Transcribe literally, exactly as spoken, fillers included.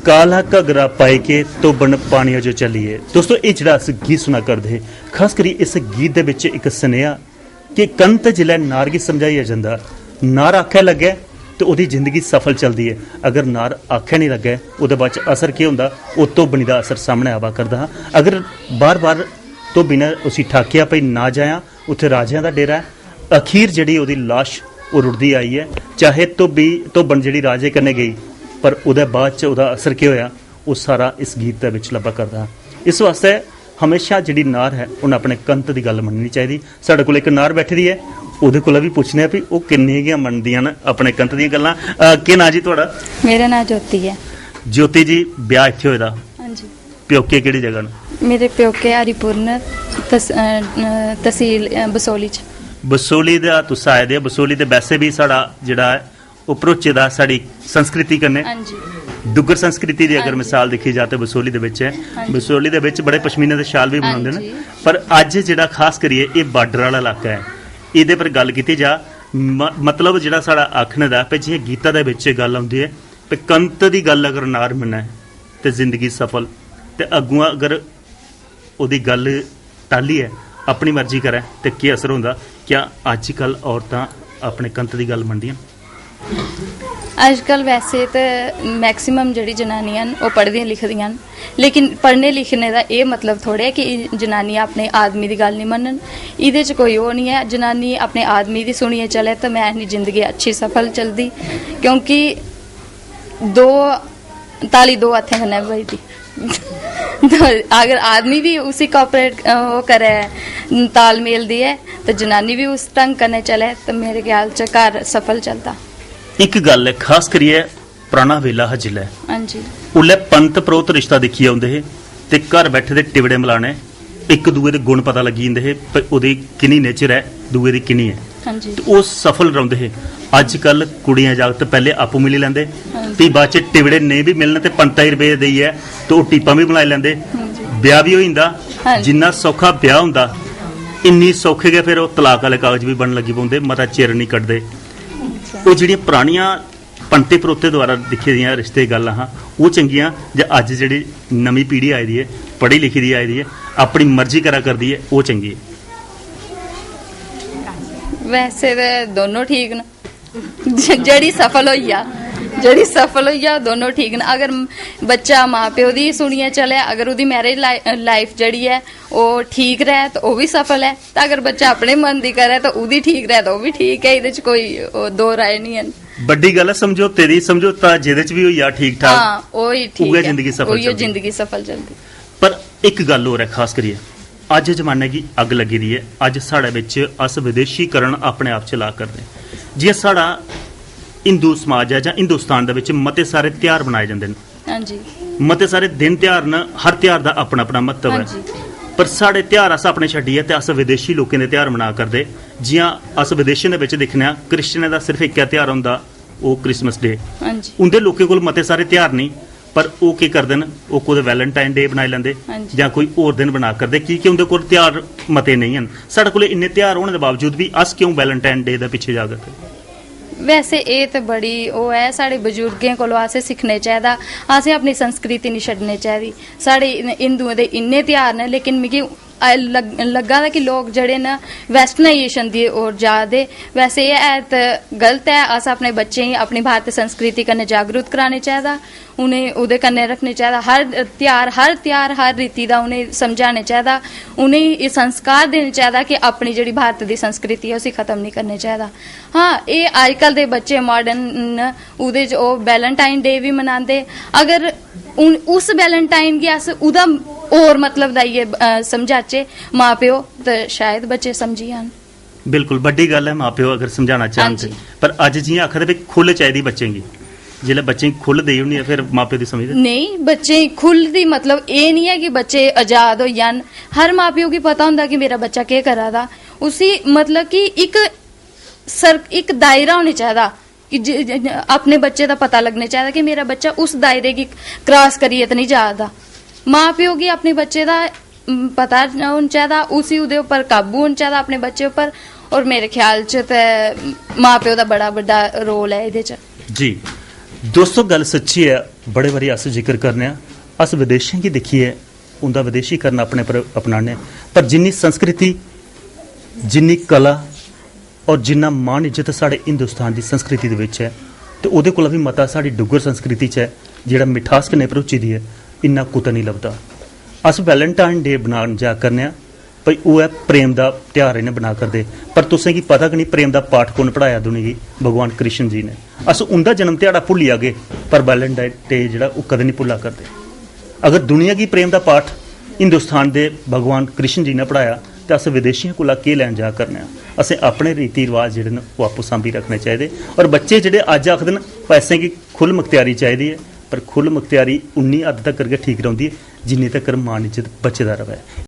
काला घगरा पाई के, धोबन पानिया जो चलिए। दोस्तो, एह् जेह्ड़ा अस गीत सुना करदे हे, खास करियै इस गीत दे बिच इक सनेहा कि कंत जिसलै नार गी समझाइयै जंदा, नार आखै लग्गै ते ओह्दी जिंदगी सफल चलदी ऐ। अगर नार आखै निं लग्गै, ओह्दे बाद च असर केह् होंदा, ओह् धोबनी दा असर सामनै आवा करदा हा। अगर बार-बार धोबी ने उसी ठाकेआ, "भई ना जायां, उत्थै राजेआं दा डेरा ऐ।" अखीर जेह्ड़ी ओह्दी लाश, ओह् रुढ़दी आई ऐ। चाहे धोबी, धोबन जेह्ड़ी राजे कन्नै गेई, पर ओह्दे बाद च ओह्दा असर केह् होएआ, ओह् सारा इस गीत दे बिच लब्भा करदा हा। इस वास्तै हमेशा जेह्ड़ी नार ऐ, उन्न अपने कंत दी गल्ल मन्ननी चाहिदी। साढ़े कोल इक नार बैठी दी ऐ, ओह्दे कोला बी पुच्छने आं, भी ओह् किन्नी गै मन्नदियां न अपने कंत दियां गल्लां। अ, केह् नांऽ जी थुआढ़ा? मेरा नांऽ ज्योति ऐ। ज्योति जी, ब्याह् इत्थै होए दा? हां जी। प्योके केह्ड़ी जगह न? मेरे प्योके हरिपुर न, तस-, अ, अ, तसील, अ, बसोली च। बसोली दा तुस आए दे ओ, बसोली ते वैसे बी साढ़ा जेह्ड़ा ऐ, ओह् भरोचे दा साढ़ी संस्कृति कन्नै। हां जी। डुग्गर संस्कृति दी अगर हां जी। मिसाल दिक्खी जा ते बसोली दे बिच ऐ। हां जी। बसोली दे बिच बड़े पश्मीने दे शाल बी बनांदे न। हां जी। पर अज्ज जेह्ड़ा खास करियै एह् बार्डर आह्ला इलाका ऐ, एह्दे पर गल्ल कीती जा, म-, मतलब जेह्ड़ा साढ़ा आखने दा, भाई जि'यां गीता दे बिच एह् गल्ल औंदी ऐ, ते कंत दी गल्ल अगर नार मन्नै ते जिंदगी सफल, ते अग्गुआं अगर ओह्दी गल्ल टालियै अपनी मर्जी करै ते केह् असर होंदा? क्या अज्जकल औरतां अपने कंत दी गल्ल मनदियां न? अज्जकल वैसे ते मैक्सिमम जेह्ड़ी जनानियां न, ओह् पढ़दियां लिखदियां न, लेकिन पढ़ने लिखने दा एह् मतलब थोड़े ऐ कि जनानियां अपने आदमी दी गल्ल निं मनन। एह्दे च कोई ओह् निं ऐ, जनानी अपने आदमी दी सुनियै चलै ते में आखनी जिंदगी अच्छी सफल चलदी, क्योंकि दो ताली दो हत्थें कन्नै बजदी। तो अगर आदमी बी उसी कोआपरेट, ओह् करै, तालमेल देऐ, ते जनानी बी उस ढंग कन्नै चलै, ते मेरे ख्याल च घर सफल चलदा। इक गल्ल ऐ, खास करियै पराना बेल्ला हा जिसलै, हां जी। उसलै पंत परोह्त रिश्ता दिक्खियै औंदे हे ते घर बैठे दे टिबड़े मलाने, इक दूए दे गुण पता लग्गी जंदे हे, भई ओह्दी किन्नी नेचर ऐ, दूए दी किन्नी ऐ। हां जी। ते ओह् सफल रौंह्दे हे। अज्जकल कुड़ियां जागत पैह्ले आपूं मिली लैंदे, हां जी। फ्ही बाद च टिबड़े नेईं बी मिलन ते पंता गी रपेऽ देइयै ते ओह् टीपां बी बनाई लैंदे। हां जी। ब्याह् बी होई जंदा। हां जी। जिन्ना सौखा ब्याह् होंदा, इन्नी सौखे गै फिर ओह् तलाक आह्ले कागज बी बनन लगी पौंदे, मता चिर निं कड्ढदे। अच्छा। ओह् जेह्ड़ियां परानियां पंते परोते द्वारा दिक्खी दियां रिश्ते दी गल्ल हां, ओह् चंगियां जां अज्ज जेह्ड़ी नमीं पीढ़ी आई दी ऐ, पढ़ी लिखी दी आई दी ऐ, अपनी मर्जी करा करदी ऐ, ओह् चंगी ऐ? वैसे ते दोनों ठीक न। ज-, जेह्ड़ी सफल होई जा, जेह्ड़ी सफल होई जा, दोनों ठीक न। अगर म-, बच्चा मां प्यो दी सुनियै चलै, अगर ओह्दी मैरिज लाइ-, लाइफ जेह्ड़ी ऐ, ओह् ठीक र'वै, ते ओह् बी सफल ऐ। ते अगर बच्चा अपने मन दी करै, ते ओह्दी ठीक र'वै, ते ओह् बी ठीक ऐ। एह्दे च कोई, ओह्, दो राय निं हैन। बड्डी गल्ल ऐ समझौते दी, समझौता जेह्दे च बी होई जा ठीक ठाक, हां, ओह् ही ठीक उ'ऐ ऐ। जिंदगी सफल उ'ऐ चलदी। जिंदगी सफल चलदी। पर इक गल्ल होर ऐ खास करियै, अज्ज जमाने गी अग्ग लग्गी दी ऐ। अज्ज साढ़े बिच अस विदेशीकरण अपने आप च ला करदे। जि'यां साढ़ा हिंदू समाज ऐ जां हिंदुस्तान दे बिच मते सारे त्यहार मनाए जंदे न। हां जी। मते सारे दिन त्यहार न, हर त्यहार दा अपना अपना म्हत्तव हां ऐ। जी। पर साढ़े त्यहार अस अपने छड्डियै ते अस विदेशी लोकें दे त्यहार मना करदे। जि'यां अस विदेशें दे बिच दिक्खने आं, क्रिश्चियनें दा सिर्फ इक्कै त्यहार होंदा, ओह् क्रिसमस डे। हां जी। उं'दे लोकें कोल मते सारे त्यहार नेईं, पर ओह् केह् करदे न, ओह् कुतै वैलेंटाइन डे बनाई लैंदे हां जी। जां कोई होर दिन बना करदे, की के उं'दे कोल त्यहार मते नेईं हैन। साढ़े कोल इन्ने त्यहार होने दे बावजूद बी अस क्यों वैलेंटाइन डे दे पिच्छे जा करदे? वैसे एह् ते बड़ी ओह् ऐ, साढ़े बजुर्गें कोला असें सिक्खने चाहिदा, असें अपनी संस्कृति निं छड्डनी चाहिदी। साढ़े इन-, हिंदुएं दे इन्ने त्यहार न, लेकिन मिगी अ, लग-, लग्गा दा कि लोक जेह्ड़े न, वैस्टर्नाइजेशन दी ओर जा दे। वैसे एह् है ते गलत ऐ। अस अपने बच्चें गी अपनी भारती संस्कृति कन्नै जागरूक कराने चाहिदा, उ'नें ओह्दे कन्नै रक्खने चाहिदा। हर त्यहार, हर त्यहार, हर रीति दा उ'नें समझाने चाहिदा, उ'नें गी एह् संस्कार देने चाहिदा कि अपनी जेह्ड़ी भारत दी संस्कृति ऐ, उसी खत्म निं करना चाहिदा। हां, एह् अजकल दे बच्चे माडर्न न, ओह्दे च ओह् वैलेंटाइन डे बी मनांदे। अगर उन-, उस वैलेंटाइन गी अस ओह्दा होर मतलब देइयै, अ, समझाचै मां प्यो, ते शायद बच्चे समझी जान। बिल्कुल, बड्डी गल्ल ऐ मां प्यो अगर समझाना चाह्न हां ते। जी। पर अज्ज जि'यां आखा दे भी खु'ल्ल चाहिदी बच्चें गी, जिसलै बच्चें गी खु'ल्ल देई ओड़नी ऐ, फिर मां प्यो दी समझदे? नेईं, बच्चें गी खु'ल्ल दी मतलब एह् निं ऐ कि बच्चे आजाद होई जान। हर मां प्यो गी पता होंदा कि मेरा बच्चा केह् करा दा। उसी मतलब कि इक सर-, इक दायरा होना चाहिदा कि जे, जे, जे, अपने बच्चे दा पता लग्गना चाहिदा कि मेरा बच्चा उस दायरे गी क्रॉस करियै ते निं जा दा। मां प्यो गी अपने बच्चे दा, उम, पता होना चाहिदा, उसी ओह्दे उप्पर काबू होना चाहिदा, अपने बच्चे उप्पर। और मेरे ख्याल च ते मां प्यो दा बड़ा बड्डा रोल ऐ एह्दे च। जी, दोस्तो, गल्ल सच्ची ऐ। बड़े बारी अस जिक्र करने आं, अस विदेशें गी दिक्खियै उं'दा विदेशीकरण अपने पर अपनाने आं, पर जिन्नी संस्कृति, जिन्नी कला और जिन्ना मान इज्जत साढ़े हिंदुस्तान दी संस्कृति दे बिच ऐ, ते ओह्दे कोला बी मता साढ़ी डुग्गर संस्कृति च ऐ, जेह्ड़ा मिठास कन्नै भरोची दी ऐ, इन्ना कुतै निं लभदा। अस Valentine Day बनान जा करने आं, भई ओह् ऐ प्रेम दा ध्यार इ'नें बना करदे, पर तुसें गी पता गै निं प्रेम दा पाठ कु'न पढ़ाया दुनिया गी? भगवान कृष्ण जी ने। अस उं'दा जन्म ध्याड़ा भुल्ली जागे, पर Valentine Day जेह्ड़ा, ओह् कदें निं भुल्ला करदे। अगर दुनिया गी प्रेम दा पाठ हिंदुस्तान दे भगवान कृष्ण जी ने पढ़ाया, ते अस विदेशियें कोला केह् लैन जा करने आं? असें अपने रीति रिवाज जेह्ड़े न, ओह् आपूं सांभी रक्खने चाहिदे। और बच्चे जेह्ड़े अज्ज आखदे न, "पैसें गी खु'ल्ल मख्तियारी चाहिदी ऐ", पर खु'ल्ल मख्तियारी उन्नी हद्द तक्कर गै ठीक रौंह्दी ऐ, जिन्नी तक्कर मान इज्जत बचे दा र'वै।